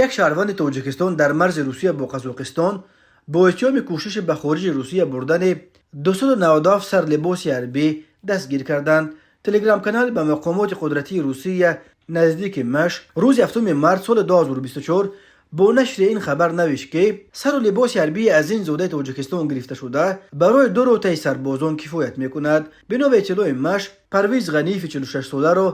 Як шаҳрванди Тоҷикистон дар марзи Русия бо Қазоқистон бо иттиҳоми кӯшиши ба хориҷи Русия бурдани 297 сар либоси ҳарбӣ дастгир карданд. Телеграм-канали ба мақомоти қудратии Русия наздики Маш рӯзи 7 март соли 2024 бо нашри ин хабар навишт, ки сару либоси ҳарбии аз ин зодаи Тоҷикистон гирифташуда барои ду ротаи сарбозон кифоят мекунад. Бино ба иттилои Маш, Парвиз Ғаниеви 46-соларо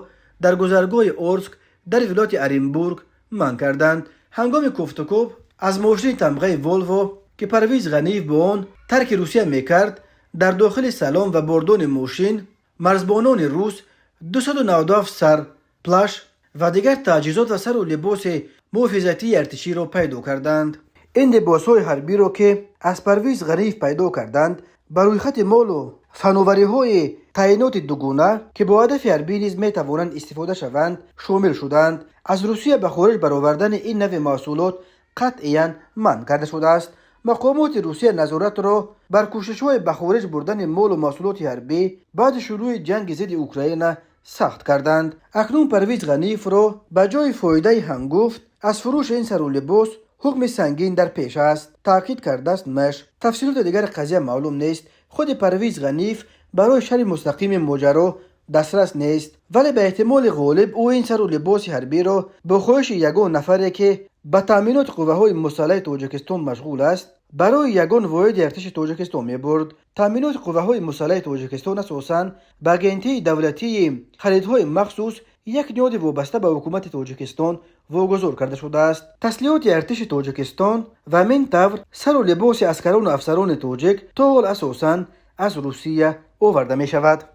дар гузаргоҳи Орск дар вилояти Оренбург манъ карданд. Ҳангоми кофтукоб аз мошини тамғаи Волво, ки Парвиз Ғаниев бо он тарки Русия мекард, дар дохили салон ва бордони мошин марзбонони рус 297 сар плащ ва дигар таҷҳизот ва сару либоси муҳофизатии артиширо пайдо карданд. Ин либосҳои ҳарбиро, ки аз Парвиз Ғаниев пайдо карданд, ба рӯйхати молу фановариҳои таъиноти дугона, ки бо ҳадафи ҳарбӣ низ метавонанд истифода шаванд, шомил шуданд. Аз Русия ба хориҷ баровардани ин навъи маҳсулот қатъиян манъ карда шудааст. Мақомоти Русия назоратро бар кӯшишҳои ба хориҷ бурдани молу маҳсулоти ҳарбӣ баъди шурӯъи ҷанги зидди Украина сахт карданд. Акнун Парвиз Ғаниевро ба ҷои фоидаи ҳангуфт аз фурӯши ин сару либос ҳукми сангин дар пеш аст, таъкид кардааст Маш. Тафсилоти дигари қазия маълум нест. Худи Парвиз Ғаниев барои шарҳи мустақими моҷаро дастрас нест, вале ба эҳтимоли ғолиб ӯ ин сару либоси ҳарбиро бо хоҳиши ягон нафаре, ки ба таъминоти қувваҳои мусаллаҳи Тоҷикистон машғул аст, барои ягон воҳиди артиши Тоҷикистон мебурд. Таъминоти қувваҳои мусаллаҳи Тоҷикистон асосан ба Агентии давлатии харидҳои махсус, як ниҳоди вобаста ба ҳукумати Тоҷикистон, вогузор карда шудааст. Таслиҳоти артиши Тоҷикистон ва ҳамин тавр сару либоси аскарону афсарони тоҷик то ҳол асосан аз Русия оварда мешавад.